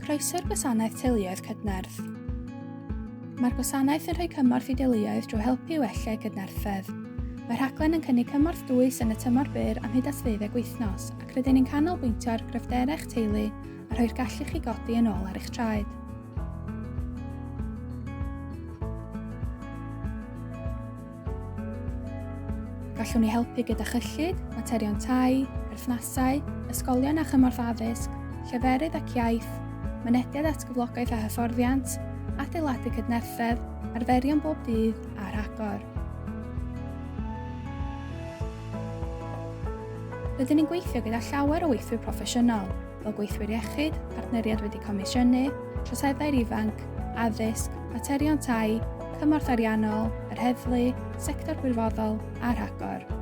Croeso i'r Gwasanaeth Teuluoedd Cydnerth. Mae'r gwasanaeth yn rhoi cymorth i deuluoedd drwy helpu i wella eu cydnerthedd. Mae'r rhaglen yn cynnig cymorth dwys yn y tymor byr am hyd at ddeuddeg wythnos ac rydyn ni'n canolbwyntio ar gryfderau eich teulu a rhoi'r gallu i chi godi yn ôl ar eich traed. Gallwn ni helpu gyda chyllid, materion tai, perthnasau, ysgolion a chymorth addysg, lleferydd ac iaith, mynediad at gyflogaeth a hyfforddiant, adeiladu cydnerthedd, arferion bob dydd a rhagor. Rydyn ni'n gweithio gyda llawer o weithwyr proffesiynol, fel gweithwyr iechyd, partneriaid wedi comisiynu, troseddau'r ifanc, addysg, materion tai, cymorth ariannol, yr heddlu, sector gwirfoddol a rhagor.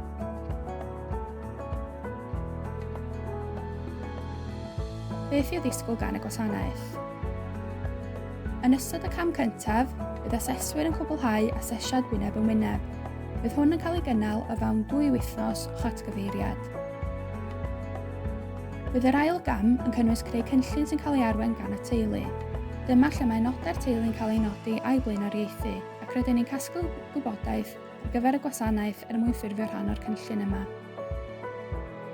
Beth i'w ddisgwyl gan y gwasanaeth? Yn ystod y cam cyntaf, bydd aseswyr yn cwblhau asesiad wyneb yn wyneb. Bydd hwn yn cael ei gynnal o fewn dwy wythnos o'ch atgyfeiriad. Bydd yr ail gam yn cynnwys creu cynllun sy'n cael ei arwain gan y teulu. Dyma lle mae nodau'r teulu'n cael eu nodi a'u blaenoriaethu, ac rydyn ni'n casglu gwybodaeth ar gyfer y gwasanaeth er mwyn ffurfio rhan o'r cynllun yma.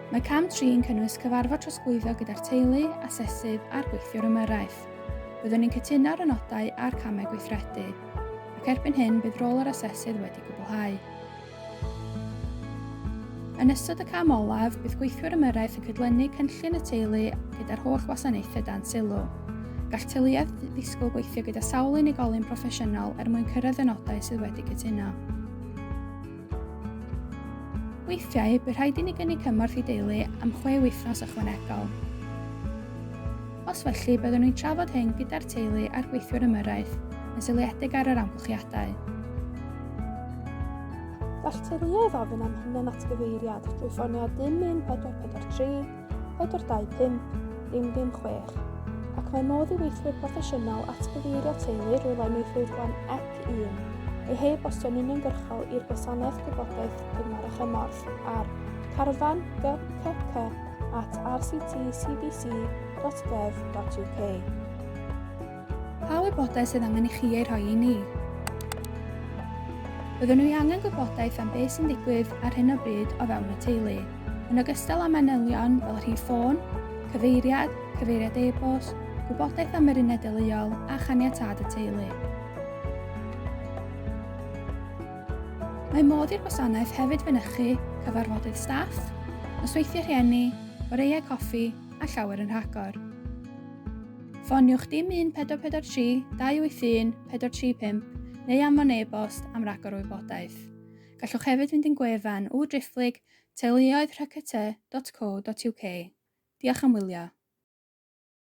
Mae cam 3 yn cynnwys cyfarfod trosglwyddo gyda'r teulu, asesydd a'r gweithiwr ymyrraeth. Byddwn ni'n cytuno ar y nodau a'r camau gweithredu, ac erbyn hyn bydd rôl yr asesydd wedi gwblhau. Yn ystod y cam olaf, bydd gweithwyr ymyrraeth yn cydlynu cynllun y teulu gyda'r holl wasanaethau dan sylw. Gall teuluoedd ddisgwyl gweithio gyda sawl unigolyn proffesiynol er mwyn cyrraedd y nodau sydd wedi cytuno. Weithiau, bydd rhaid i ni gynnig cymorth i deulu am chwe wythnos ychwanegol. Os felly, byddwn ni'n trafod hyn gyda'r teulu a'r gweithwyr ymyrraeth, yn seiliedig ar yr amgylchiadau. Gall teuluoedd ofyn am hunanatgyfeiriad drwy ffonio dim 1 443 425 dim dim 6, ac mae modd i weithwyr proffesiynol atgyfeirio teulu drwy lenwi ffurflen EC 1, ei he-bostio'n uniongyrchol i'r Gwasanaeth Gwybodaeth Gyngor a Chymorth ar carfan gcc at rctcbc.gov.uk. Pa wybodaeth sydd angen i chi ei rhoi i ni? Byddwn ni angen gwybodaeth am beth sy'n digwydd ar hyn o bryd o fewn y teulu, yn ogystal â manylion fel rhif ffôn, cyfeiriad, cyfeiriad e-bost, gwybodaeth am yr uned deuluol a chaniatâd y teulu. Mae modd i'r gwasanaeth hefyd fynychu cyfarfodydd staff, nosweithiau rhieni, boreau coffi a llawer yn rhagor. Ffoniwch dim 1 443 281 435 neu anfon e-bost am ragor o wybodaeth. Gallwch hefyd fynd i'n gwefan www.teuluoeddrhct.co.uk. Diolch am wylio.